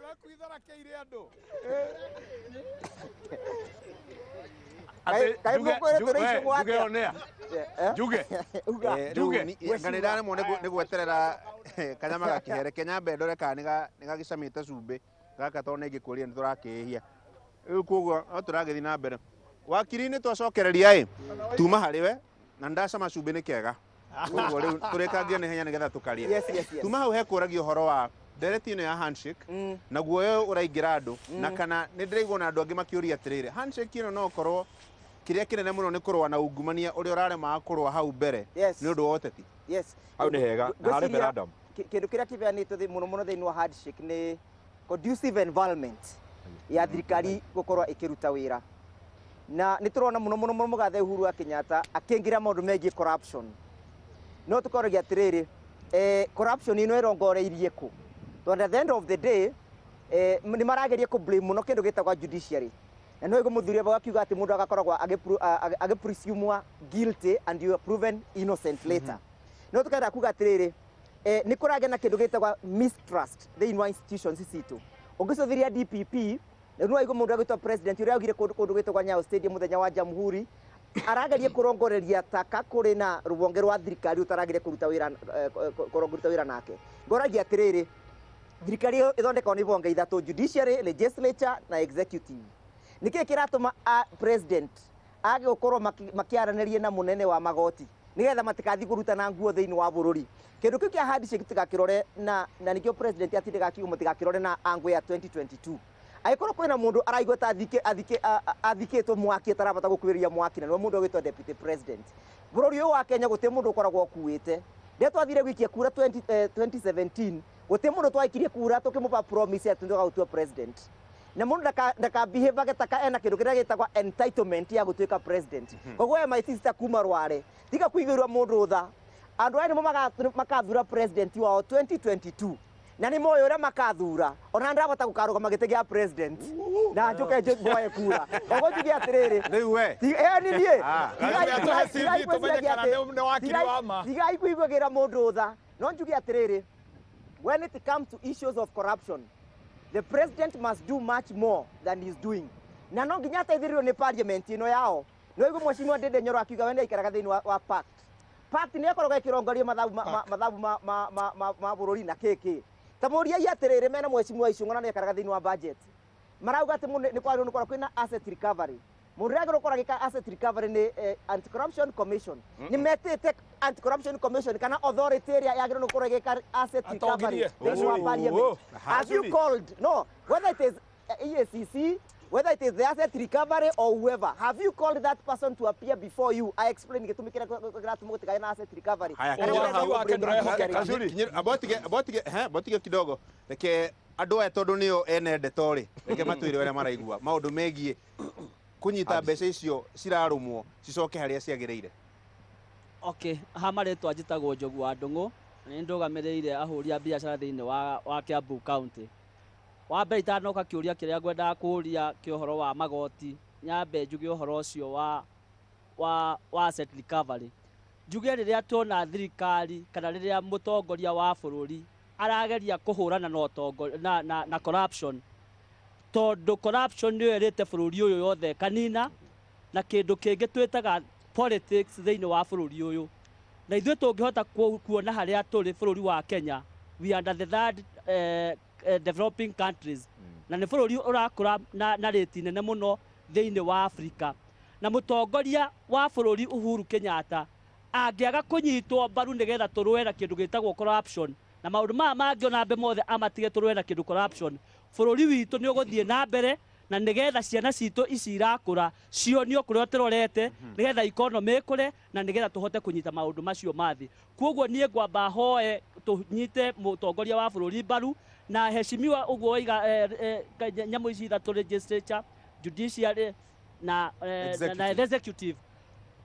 Wakwitharakeire andũ. Kaĩ mũkwĩrĩtwo nĩ icũgũ Njuge atĩa? onea. Eh? Njuge. Uga. Njuge. Nga nĩ ndaremwo nĩ gweterera kanyama gakihe. Reke nyambe ndore kana nĩ gagĩcamĩte cumbĩ gaka, tondũ nĩ ingĩkũria nĩ tũrakĩhia rĩu, koguo no tũragĩthiĩ na mbere. Wakiri, nĩ twacokereria ĩ tuma harĩ we na ndacama cumbĩ nĩ kega, koguo rĩu tũrĩkangie na ihenya nĩgetha tũkarĩe. Yes. Tuma hau hekũragio ũhoro wa ndereti ĩno ya handshake na guoya ũyũ ũraingĩra andũ, na kana nĩ ndĩraigua na andũ angĩ makĩũria atĩrĩrĩ, handshake ĩno no ũkorwo kĩrĩa kĩnene mũno nĩ kũrũa na ungumania ũrĩa ũraremaga kũrũa hau mbere nĩ ũndũ wa ũteti. Yes. Hau nĩ hega na Ngwĩciria referendum. Kĩndũ kĩrĩa kĩheanĩtwo mũno mũno thĩinĩ wa handshake nĩ conducive environment ya thirikari gũkorwo ĩkĩruta wĩra, na nĩ tũrona mũno mũno mũno mũgathe Uhuru wa Kenyatta akĩingĩra maũndũ megiĩ corruption. No tũkoragia atĩrĩrĩ, corruption ĩno ĩrongoreirie kũ? Tondũ at the end of the day, nĩ marageria kũ blame mũno kĩndũ gĩtagwo judiciary, na no ĩguo mũthuri abo akiuga atĩ mũndũ agakoragwo agĩpresumwa guilty and you are proven innocent later. No tũkenda kuga atĩrĩrĩ, nĩ kũragĩa na kĩndũ gĩtagwo mistrust thĩinĩ wa institutions citũ. Ũngĩcũthĩria DPP, rĩu nĩwaigua mũndũ agĩtwo president ũrĩa augire kũndũ gwĩtagwo Nyayo Stadium mũthenya wa Jamhuri, arageria kũrongoreria taka kũrĩ na rũhonge rwa thirikari ũtarageria kũruta wĩra, kũruta wĩra nake. Ngoragia atĩrĩrĩ, thirikari ĩyo ĩthondekagwo nĩ ibonge ithatũ: judiciary, legislature na executive. Nĩkĩĩ kĩratũma a president age gũkorwo makĩaranĩria na mũnene wa magoti nĩgetha matigathiĩ kũrutana nguo thĩinĩ wa bũrũri? Kĩndũ kĩu kĩa handshake tũtigakĩrore na nĩkĩo president atindaga akiuga mũtigakĩrore na angle ya 2022. Angĩkorwo kwĩna mũndũ araigua ta athikĩtwo mwaki atarabata gũkuĩrĩria mwaki, na nĩwe mũndũ ũgwĩtwo deputy president. Bũrũri ũyũ wa Kenya gũtirĩ mũndũ ũkoragwo ũkuĩte. Rĩrĩa twathire gũikia kura 20, 2017, gũtirĩ mũndũ twaikirie kura tũkĩmũba promise atĩ nĩtũgagũtua president, na mũndũ ndaka behave taka ena kĩndũ kĩrĩa gĩtagwo entitlement ya gũtuĩka president. Koguo we, my sister kuma Rware, tiga kũigĩrwo mũndũ tha. Andũ aya nĩmo makathura president wao 2022, na nĩ moĩ ũrĩa makathura. Ona ndabota gũkarũgama gĩtĩ gĩa president na njũke mboe kura. Koguo njuge atĩrĩrĩ, Rĩu we. Ni niĩ. Ah. Atũhe CV tũmenye kana nĩ wakiri wa ma. Tigai kũiguagĩra mũndũ tha. No njuge atĩrĩrĩ, when it comes to issues of corruption, the president must do much more than he's doing, na no nginya ateithĩrĩrio nĩ parliament ĩno yao. No igu mheshimiwa Ndindi Nyoro akiuga we nĩaikaraga thĩinĩ wa pact. Pact nĩ ĩkoragwo ĩkĩrongoria mathabu mathabu ma bũrũri na kĩkĩ. Ta mũriai atĩrĩrĩ, mena mheshimiwa Icũng'wa na nĩaikaraga thĩinĩ wa budget, marauga atĩ nĩ kwagĩrĩirwo nĩ gũkorwo kwĩna asset recovery. Mũndũ ũrĩa agĩrĩirwo gũkorwo agĩka asset recovery nĩ Anti Corruption Commission. Nĩ metĩte Anti Corruption Commission kana authority ĩrĩa yagĩrĩirwo nĩ gũkorwo ĩgĩka asset recovery Atongirie. thĩinĩ wa parliament? Have you called, no, whether it is EACC, whether it is the asset recovery or whoever, have you called that person to appear before you? I explain gĩtũmi kĩrĩa kĩratũma gũtigane na asset recovery. Haya, Kana kinyĩra ũrenda hau. Wake kũ blame ndũrehokeka. judiciary. Kacuri. Abotige he botige kidogo, reke andũ aya, tondũ nĩo ene ndeto rĩ, reke matwĩre ũrĩa maraigua maũndũ megiĩ kũnyita mbeca icio cirarũmwo cicoke harĩa ciagĩrĩire. Okay, ha marĩtwa njĩtagwo Njogu wa Ndũng'ũ, nĩ ndũgamĩrĩire ahũri a biacara thĩinĩ wa Kiambu County. Wa mbere, itanoka kĩũria kĩrĩa ngwendaga kũũria kĩa ũhoro wa magoti, nyambe njuge ũhoro ũcio wa asset recovery. Njuge rĩrĩa tuona thirikari kana rĩrĩa mũtongoria wa bũrũri arageria kũhũrana na ũtongoria na corruption, tondũ corruption nĩyo ĩrĩte bũrũri ũyũ yothe kanina na kĩndũ kĩngĩ twĩtaga politics thĩinĩ wa bũrũri ũyũ. Na ithuĩ tũngĩhota kuona harĩa tũrĩ bũrũri wa Kenya, we are under the third developing countries, na nĩ bũrũri ũrakũra na rĩti nene mũno thĩinĩ wa Afrika. Na mũtongoria wa bũrũri Uhuru Kenyatta angĩaga kũnyitwo mbaru nĩgetha tũrũe na kĩndũ gĩtagwo corruption na maũndũ maya mangĩ ona mbe mothe amatige, tũrũe na kĩndũ corruption, bũrũri witũ nĩ ũgũthiĩ na mbere, na nĩgetha ciana citũ ici irakũra cionio kũrĩa tũrorete, nĩgetha economy ĩkũre na nĩgetha tũhote kũnyita maũndũ macio mathi. Koguo niĩ ngwamba hoe tũnyite mũtongoria wa bũrũri mbaru na heshimiwa ũguo waiga nyamũ ici ithatũ, legislature, judiciary na executive,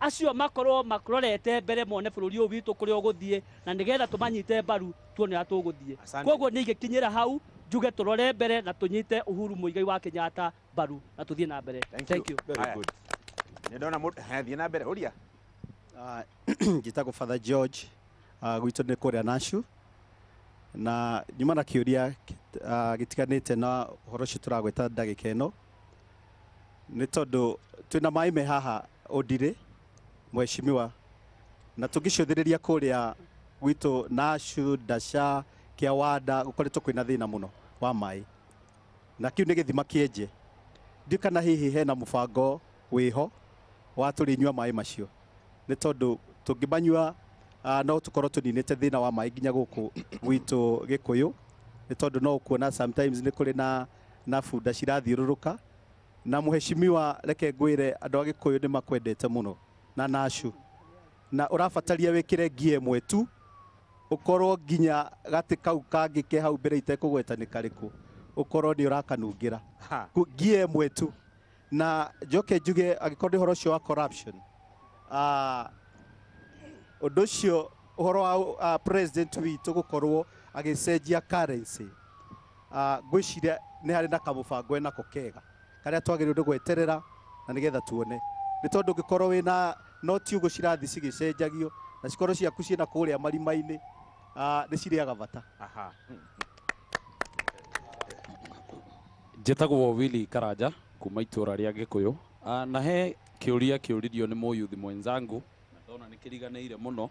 acio makorwo makrorete mbere mone bũrũri ũyũ witũ kũrĩa ũgũthiĩ, na nĩgetha tũmanyite mbaru tuone ũrĩa tũgũthiĩ. Asante. Koguo niĩ ingĩkinyĩra hau njuge tũrore mbere na tũnyite Uhuru Muigai wa Kenyatta mbaru na tũthiĩ na mbere. Thank you. Very Haya. good. Nĩ ndona mũndũ. Haya, thiĩ na mbere ũria. Njĩtagwo Father George, gwitũ nĩ kũrĩa Nashu, na nyuma na kĩũria gĩtiganĩte na ũhoro ũcio tũragweta ndagĩka ĩno, nĩ tondũ twĩna maĩ me haha Ũndirĩ, mheshimiwa, na tũngĩcũthĩrĩria kũrĩa gwitũ Nashu, Ndasha, Kĩawanda, gũkoretwo kwĩna thĩna mũno wa maĩ, na kĩu nĩ gĩthima kĩenje. Ndiũ kana hihi hena mũbango wĩho wa tũrĩnyua maĩ macio, nĩ tondũ tũngĩmanyua no tũkorwo tũninĩte thĩna wa maĩ nginya gũkũ gwitũ Gĩkũyũ, nĩ tondũ no ũkuona sometimes nĩ kũrĩ na bunda cirathiũrũrũka. Na mheshimiwa, reke ngwĩre andũ a Gĩkũyũ nĩ makwendete mũno na Nashu, na ũrabataria wĩkĩre ngia ĩmwe tu, ũkorwo nginya gatĩ kau kangĩ ke hau mbere itekũgweta nĩ karĩkũ, ũkorwo nĩ ũrakanungĩra ngia ĩmwe tu. Na njoke njuge angĩkorwo nĩ ũhoro ũcio wa corruption, ũndũ ũcio ũhoro wa president witũ gũkorwo agĩcenjia currency, ngwĩciria nĩ harĩ na kamũbango enako kega karĩa twagĩrĩirwo nĩ gweterera na nĩgetha tuone, nĩ tondũ ũngĩkorwo wĩna noti ũguo cirathi cigĩcenjagio na cikorwo ciaku ciĩna kũrĩa marima-inĩ, nĩ cirĩaga bata. Njĩtagwo Willy Karanja kuma itũra rĩa Gĩkũyũ, na he kĩũria kĩũririo nĩ mũyuthi mwenzangu na ndona nĩ kĩriganĩire mũno,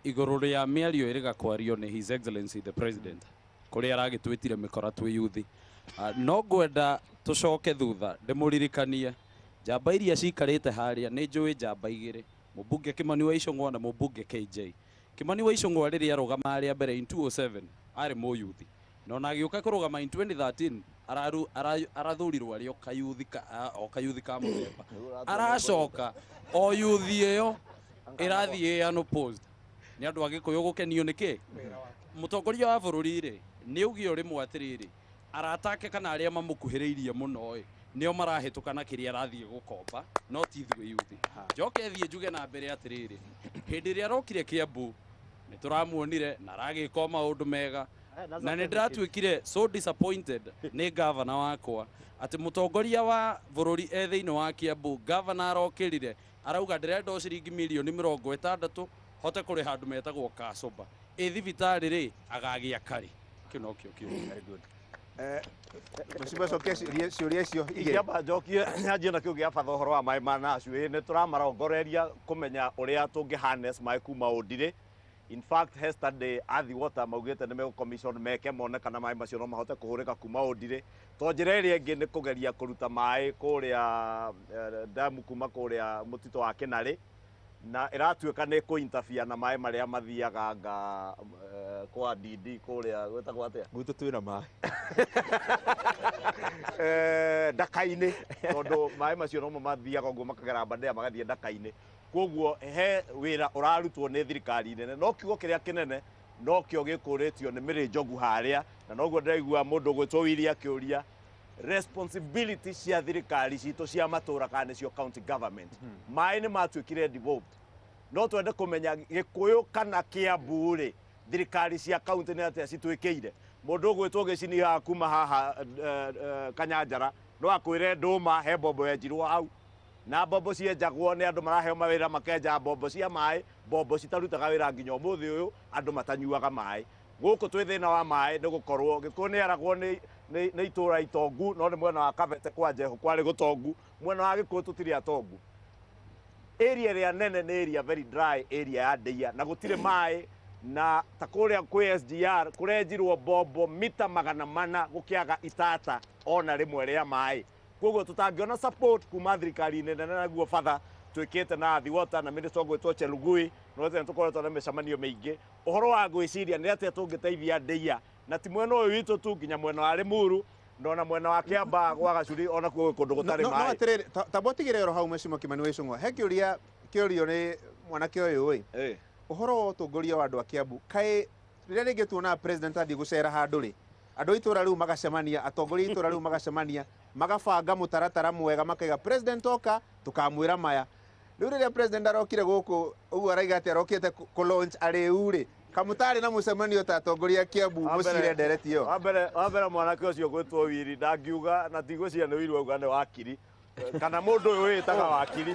igũrũ rĩa mĩario ĩrĩga kwario nĩ His Excellency the President kũrĩa aragĩtwĩtire mĩkora twĩ yuthi. No ngwenda tũcoke thutha ndĩmũririkanie njamba iria cikarĩte harĩa nĩ njũĩ njamba igĩrĩ, mũmbunge Kimani wa Ichung'wa na mũmbunge KJ. Kimani wa Ichung'wa rĩrĩa arũgama harĩa mbere in 2007 arĩ mũyuthi, na ona agĩũka kũrũgama in 2013 arathurirwo arĩ o kayuthi ka mũthemba, aracoka o yuthi ĩyo ĩrathiĩ unopposed. Nĩ andũ a Gĩkũyũ gũkenio nĩkĩ? Mũtongoria wa bũrũri rĩ nĩ augire rĩmwe atĩrĩrĩ, arata ake kana arĩa mamũkuhĩrĩirie mũno ĩ nĩo marahĩtũka na kĩrĩa arathiĩ gũkomba, no ti ithuĩ yuthi. Njoke thiĩ njuge na mbere atĩrĩrĩ, hĩndĩ ĩrĩa arokire Kĩambu nĩ tũramuonire na aragĩka maũndũ mega, na nĩ ndĩratuĩkire so disappointed nĩ gavana wakwa atĩ mũtongoria wa bũrũri e thĩinĩ wa Kĩambu, gavana arokĩrire arauga ndĩrenda o ciringi mirioni 60 hote kũrĩha andũ metagwo Kacoba, ĩ thibitarĩ rĩ agagĩa karĩ. Kĩu nokĩo kĩũria. Very good. Mheshimiwa, cokia ciũria icio igĩrĩ. Ingĩamba njokie nyanjie na kĩu gĩa batha ũhoro wa maĩ ma Nashu. Ĩ nĩ tũramarongoreria kũmenya ũrĩa tũngĩ harness maĩ kuma Ũndirĩ. In fact, he study Athi Water maugĩte nĩ megũ commission meke mone kana maĩ macio no mahote kũhũrĩka kuma Ũndirĩ. To njĩra ĩrĩa ĩngĩ nĩ kũgeria kũruta maĩ kũrĩa damu kuma kũrĩa mũtitũ wa Kĩnarĩ, na ĩratuĩka nĩ kũ interfere na maĩ marĩa mathiaga nga kwa DD kũrĩa gwĩtagwo atĩa? Gwitũ twĩna maĩ. Ndaka-inĩ, tondũ maĩ macio nomo mathiaga ũguo makagera Aberdare magathiĩ Ndaka-inĩ. Koguo he wĩra ũrarutwo nĩ thirikari nene, no kiugo kĩrĩa kĩnene nokĩo gĩkũrĩtio nĩ Mĩrĩ Njogu harĩa, na noguo ndĩraigua mũndũ ũgwĩtwo Willy akĩũria responsibility cia thirikari citũ cia matũra kana nĩcio county government. Maĩ nĩ matuĩkire devolved, no twende kũmenya Gĩkũyũ kana Kĩambu rĩ, thirikari cia county nĩ atĩa citwĩkĩire. Mũndũ ũgwĩtwo Gĩcini haha kuma haha Kanyanjara no akwĩre ndũma he mbombo yenjirwo hau, na mbombo cienjagwo nĩ andũ maraheo mawĩra makenja mbombo cia maĩ, mbombo citarutaga wĩra nginya ũmũthĩ ũyũ andũ matanyuaga maĩ. Gũkũ twĩ thĩna wa maĩ nĩ gũkorwo Gĩkũyũ nĩ aragwo nĩ itũra itongu, no nĩ mwena wa Kabete kwa Njehu kwarĩ gũtongu, mwena wa Gĩkũyũ tũtirĩ atongu. Area ĩrĩa nene nĩ area very dry area ya Ndeia na gũtirĩ maĩ, na ta kũrĩa kwĩ SGR kũrenjirwo mbombo mita 400 gũkĩaga itata ona rĩmwe rĩa maĩ. Koguo tũtangĩona support kuma thirikari nene naguo batha twĩkĩte na Athi Water na minister ũgwĩtwo Chelugui, no tene tũkoretwo na mĩcemanio mĩingĩ ũhoro wa gwĩciria nĩ atĩa tũngĩteithia Ndeia, na ti mwena ũyũ witũ tu, nginya mwena wa Limuru na mwena wa Kĩambaa gwa Gacuri ona kuo gwĩ kũndũ gũtarĩ No maĩ. atĩrĩrĩ, tamba ũtigĩre oro hau Mheshimiwa Kimani wa Ichung'wa, he kĩũria kĩũrio nĩ mwanake ũyũ ĩ, ũhoro wa ũtongoria wa andũ a Kĩambu, kaĩ rĩrĩa rĩngĩ tuonaga president athiĩ gũcera handũ rĩ, andũ a itũra rĩu magacemania, atongoria a itũra rĩu magacemania, magabanga mũtaratara mwega, makaiga president oka tũkamwĩra maya. Rĩu rĩrĩa president arokire gũkũ ũguo araiga atĩ arokĩte kũ launch arĩu rĩ, kamũtarĩ na mũcemanio ta atongoria a Kĩambu mũcire ndereti ĩyo. Wa mbere mwanake ũcio ũgwĩtwo Willy ndangiuga na ndigwĩciria nĩ Willy wauga nĩ wakiri, kana mũndũ ũyũ wĩtaga wakiri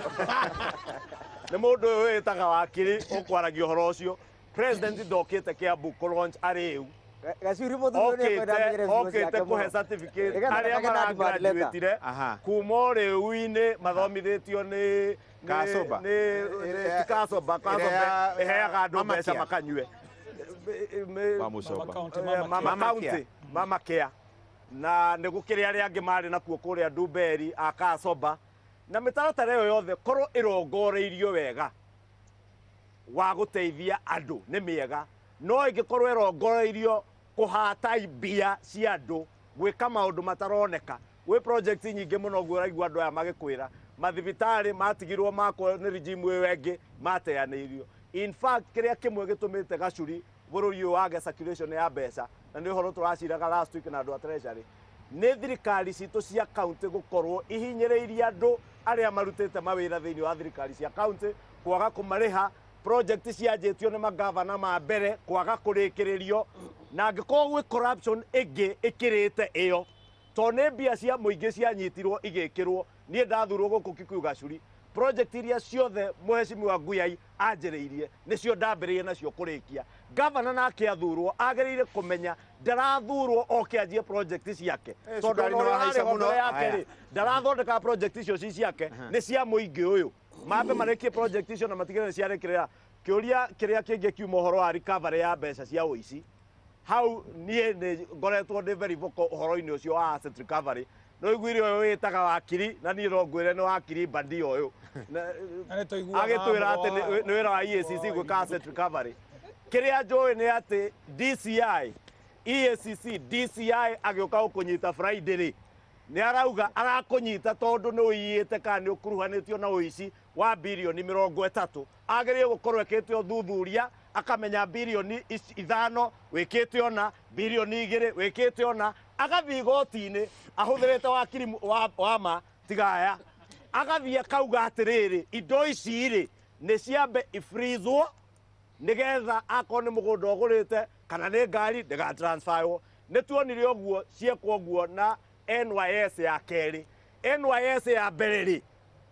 nĩ mũndũ ũyũ wĩtaga wakiri ũkwaragia ũhoro ũcio. President ndokĩte Kĩambu kũ launch arĩu. Gacuri mũthuri nĩ ekwenda amenyere ciugo okĩte ciake kũhe mũno. certificate Nĩgetha arĩa ndakagĩe na demand letter. maragraduatire Aha. kuma ũrĩu-inĩ mathomithĩtio nĩ Kasoba. nĩ ti Kasoba. Ĩrĩa Kasoba ĩheaga andũ Mama mbeca Care. makanyue. Mama County, Mama Mama Mama County, Care. Mama Care. Na nĩ gũkĩrĩ arĩa angĩ marĩ nakuo kũrĩa Ndumberi a Kasoba na mĩtaratara ĩyo yothe korwo ĩrongoreirio wega wa gũteithia andũ nĩ mĩega, no ĩngĩkorwo ĩrongoreirio kũhata mbia cia andũ gwĩka maũndũ mataroneka. Gwĩ project nyingĩ mũno ũguo ũraigua andũ aya magĩkwĩra mathibitarĩ matigirwo makwo nĩ regime ĩyo ĩngĩ mateanĩirio. In fact, kĩrĩa kĩmwe gĩtũmĩte Gacuri bũrũri ũyũ wage circulation ya mbeca, na nĩ ũhoro tũraciraga last week na andũ a treasury, nĩ thirikari citũ cia county gũkorwo ihinyĩrĩirie andũ arĩa marutĩte mawĩra thĩinĩ wa thirikari cia county, kwaga kũmarĩha project cianjĩtio nĩ magavana ma mbere kwaga kũrĩkĩrĩrio, na angĩkorwo gwĩ corruption ĩngĩ ĩkĩrĩte ĩyo, tondũ nĩ mbia cia mũingĩ cianyitirwo igĩkĩrwo. Niĩ ndathurwo gũkũ Kikuyu Gacuri, project iria ciothe mũhecimiwa Nguyai anjĩrĩirie nĩcio ndambĩrĩirie nacio kũrĩkia. Gavana nake athurwo agĩrĩire kũmenya ndarathurwo oke anjie project ciake, Eh, tondũ cukari ona nĩ ũrĩa wahaica ararĩ ho mũno. mbere yake Aya. rĩ, ndarathondeka project icio ci ciake, nĩ cia mũingĩ ũyũ. Mambe marĩkie project icio na matigĩrĩre nĩ ciarĩkĩrĩra. Kĩũria kĩrĩa kĩngĩ kiuma ũhoro wa recovery ya mbeca cia ũici, hau niĩ nĩ ngoretwo ndĩ very vocal ũhoro-inĩ ũcio wa asset recovery. No iguire ũyũ wĩtaga wakiri, na niĩ no ngwĩre nĩ wakiri bandia ũyũ. Na nĩ tũiguaga Agĩtwĩra atĩ nĩ wĩra wa EACC gwĩka asset recovery. Kĩrĩa njũĩ nĩ atĩ DCI, EACC, DCI agĩũka gũkũnyita Friday rĩ, nĩ arauga arakũnyita tondũ nĩ ũiyĩte kana nĩ ũkuruhanĩtio na ũici wa birioni 30. Agĩrĩire gũkorwo ekĩte ũthuthuria akamenya birioni 5 wĩkĩte ona, birioni 2 wĩkĩte ona, agathiĩ igoti-inĩ ahũthĩrĩte wakiri wa ma tigaya, agathiĩ akauga atĩrĩrĩ, indo ici rĩ nĩ ciambe ifreezwo nĩgetha akorwo nĩ mũgũnda ũgũrĩte kana nĩ ngari ndĩgatransferwo. Nĩ tuonire ũguo ciekwo ũguo na NYS ya kerĩ. NYS ya mbere rĩ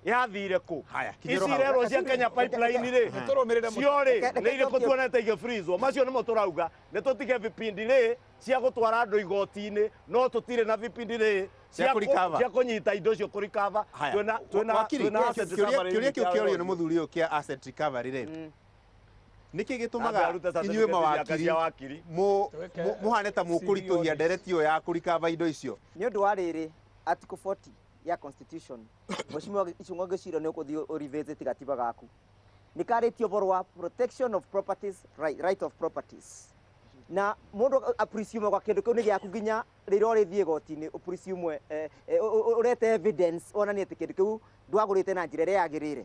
yathire kũ? Haya, kinyĩrwo Ici hau. irerwo cia Kenya Pipeline rĩ, Tũrũmĩrĩre mũtĩ. cio rĩ Reke- nĩ irĩkũ reke tuonete igĩbrizwo? Macio nĩmo tũrauga nĩ tũtige vipindi rĩ cia gũtwara andũ igoti-inĩ, no tũtirĩ na vipindi rĩ Cia kũrecover. cia kũnyita indo icio kũrikava. Haya. Twĩna Wakiri, twĩna asset kĩũria recovery kĩũria kĩu unit ya kĩorio nĩ Nairobi. mũthuri ũyũ kĩa asset recovery rĩ, nĩkĩ Ambe gĩtũmaga arute inyuĩ certificate ciake mawakiri cia wakiri. mũhane ta mũkũritũhia CV ndereti ĩyo ya kũrikava indo icio? Nĩ ũndũ wa rĩrĩ, article 40 ya constitution, mheshimiwa Ichung'wa ngĩciria nĩ ũkũthiĩ ũrevisit gatiba gaku, nĩ karĩtie ũhoro wa protection of properties, right of properties, na mũndũ apresume gwa kĩndũ kĩu nĩ gĩaku nginya rĩrĩa ũrĩthiĩ igoti-inĩ ũpresume, ũrete evidence wonanie atĩ kĩndũ kĩu ndwagũrĩte na njĩra ĩrĩa yagĩrĩire.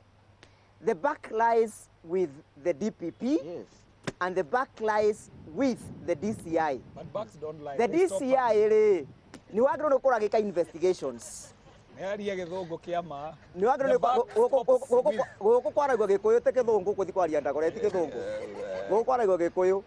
The back lies with the DPP. Yes. And the back lies with the DCI. But backs don't lie. The They stop DCI rĩ, nĩ wagĩrĩirwo nĩ gũkorwo agĩka investigations. Nĩ aria gĩthũngũ kĩa ma. Nĩ wagĩrĩirwo The nĩ back stops with- gũkũ kwaragio gĩkũyũ ti gĩthũngũ, gũthiĩ kwaria ndagora ti gĩthũngũ, gũkũ kwaragio gĩkũyũ.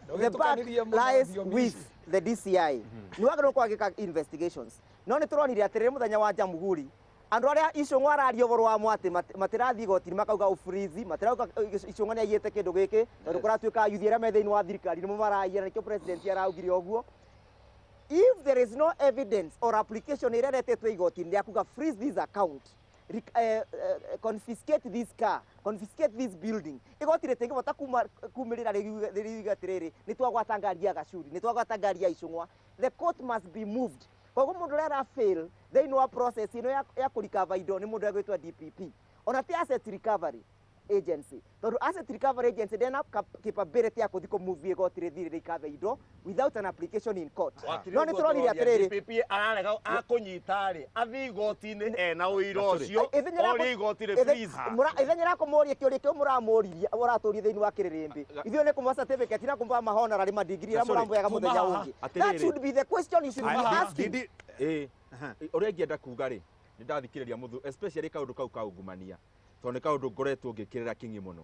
The back Ndũgĩtukanĩrie mũno lies thiomi with ici. the DCI. Nĩ wagĩrĩirwo gũkorwo agĩka investigations, no nĩ tũronire atĩrĩrĩ mũthenya wa Jamhuri andũ arĩa Ichung'wa araria ũhoro wamo atĩ matirathiĩ igoti-inĩ makauga ũfreeze, matirauga Ichung'wa nĩ aiyĩte kĩndũ gĩkĩ, tondũ kũratuĩka yuthi arĩa me thĩinĩ wa thirikari nĩmo maraiya, na nĩkĩo president araugire ũguo. If there is no evidence or application ĩrĩa ĩretetwo igoti-inĩ rĩa kuga freeze this account, confiscate this car, confiscate this building, igoti rĩtingĩhota kumĩrĩra rĩuge atĩrĩrĩ, nĩ twagwata ngari ya Gacuri, nĩ twagwata ngari ya Ichung'wa. The court must be moved. Koguo mũndũ ũrĩa arafail thĩinĩ wa process ĩno ya kũrikava indo nĩ mũndũ ũrĩa DPP, ona ti asset recovery agency, tondũ asset recovery agency ndĩna capability ya kũthiĩ kũmove igoti rĩthiĩ rĩrikave indo without an application in court. Wakiri No nĩ ũguo tũronire tũroria, atĩrĩrĩ, DPP ararega akũnyita rĩ athiĩ igoti-inĩ ena ũira ũcio, Ithenya rĩa orie igoti rĩ freeze. Ithenya rĩa kũmũria kĩũria kĩu mũramũririe ũratũria thĩinĩ wa kĩrĩrĩmbĩ, ithuĩ nĩ kũmũha certificate na kũmũha mahonarary madigiri arĩa Sorry, mũramũheaga mũthenya kuma haha. ũngĩ. That Atĩrĩrĩ. should be the question you should be asking. Didi- Ĩĩ, ũrĩa ingĩenda kuga rĩ, nĩ ndathikĩrĩria mũthu especially kaũndũ kau ka ungumania, tondũ nĩ kaũndũ ngoretwo ngĩkĩrĩra king'i mũno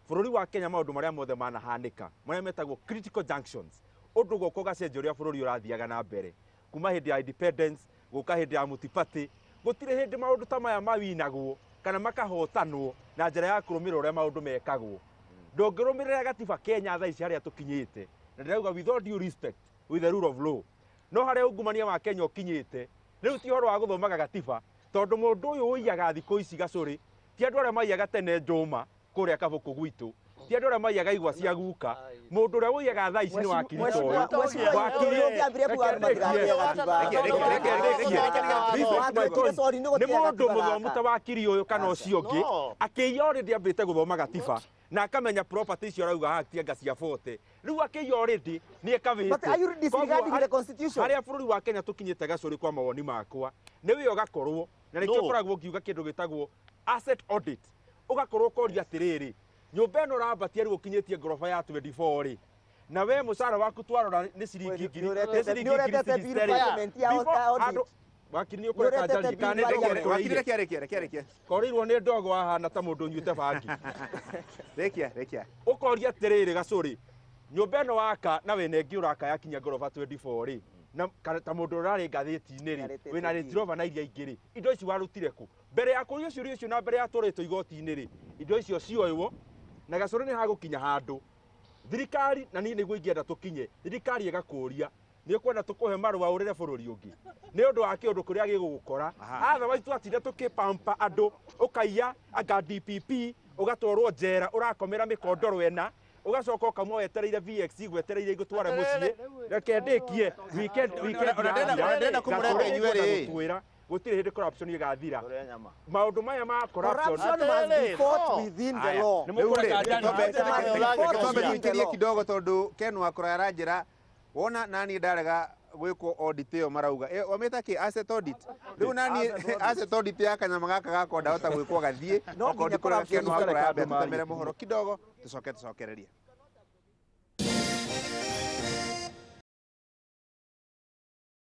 bũrũri wa Kenya. Maũndũ marĩa mothe manahanĩka marĩa metagwo critical junctions, ũndũ gũka ũgacenjia ũrĩa bũrũri ũrathiaga na mbere kuma hĩndĩ ya independence gũka hĩndĩ ya mũtibatĩ, gũtirĩ hĩndĩ maũndũ ta maya mawinagwo kana makahotanwo na njĩra ya kũrũmĩrĩra ũrĩa maũndũ mekagwo. Ndũngĩrũmĩrĩra gatiba Kenya thaa ici harĩa tũkinyĩte. Na ndĩrauga with all due respect with the rule of law, no harĩa ungumania wa Kenya ũkinyĩte rĩu ti ũhoro wa gũthomaga gatiba, tondũ mũndũ ũyũ ũiyaga thikũ ici gacũrĩ ti andũ arĩa maiyaga tene njũma kũrĩa kabũkũ gwitũ, ti andũ arĩa maiyaga igwa cia guka, mũndũ ũrĩa ũiyaga thaa ici nĩ wakiri ta ũyũ. Nĩ mũndũ mũthomu ta wakiri ũyũ kana ũcio ũngĩ akĩiya already ambĩte gũthoma gatiba na akamenya property icio arauga haha ti anga cia 40 rĩu akĩiya already nĩ ekabĩte. Harĩa bũrũri wa Kenya tũkinyĩte gacũrĩ kwa mawoni makwa nĩ wĩra ũgakorwo na nĩkĩo ũkoragwo ũngiuga kĩndũ gĩtagwo asset audit, ũgakorwo ũkoria atĩrĩrĩ, nyũmba ĩno ũrambatia rĩu ũkinyĩtie ngoroba ya 24 rĩ, na we mũcara waku twarora nĩ ciringi ngiri nĩ ciringi ngiri 60 wakiri nĩ ũkũreka njarie kana nĩ Wakiri reke reke reke reke. Korirwo nĩ ndogo wahana ta mũndũ ũnyuĩte bangi. Rekia rekia. Ũkoria atĩrĩrĩ gacũrĩ, nyũmba ĩno waka na wĩna ĩngĩ ũraka yakinya ngoroba 24 rĩ, na ta mũndũ ũrarĩ ngathĩti-inĩ rĩ, wĩna Range Rover na iria ingĩ rĩ, indo ici warutire kũ? Mbere ya kũrio ciũria icio na mbere ya twarĩtwo igoti-inĩ rĩ, indo icio cioywo na gacũrĩ nĩ hagũkinya handũ thirikari, na niĩ nĩguo ingĩenda tũkinye thirikari ĩgakũria nĩ ũkwenda tũkũhe marũa ũrĩre bũrũri ũngĩ nĩ ũndũ wa kĩũndũ kũrĩa gĩgũgũkora. Otherwise twatinda tũkĩpampa andũ, ũkaiya anga DPP ũgatwarwo njera ũrakomera mĩkondoro ĩna, ũgacoka ũkauma wetereire VX gwetereire igũtware mũciĩ. Reke ndĩkie weekend weekend ndĩrenda kũmũrenga inyuĩ rĩ, gũtirĩ hĩndĩ corruption ĩgathira. Maũndũ maya ma corruption must be fought within the law. Twambe tũikĩrie kidogo tondũ Ken Wakũra aranjĩra wona nani ndarega gwĩkwo audit ĩyo marauga wamĩta kĩ asset audit. Rĩu nani asset audit ya kanyama gaka gakwa ndahota gwĩkwo gathiĩ okorwo ndikũrega Ken Wakũra yambe tũtemere mũhoro kidogo tũcoke tũcokererie.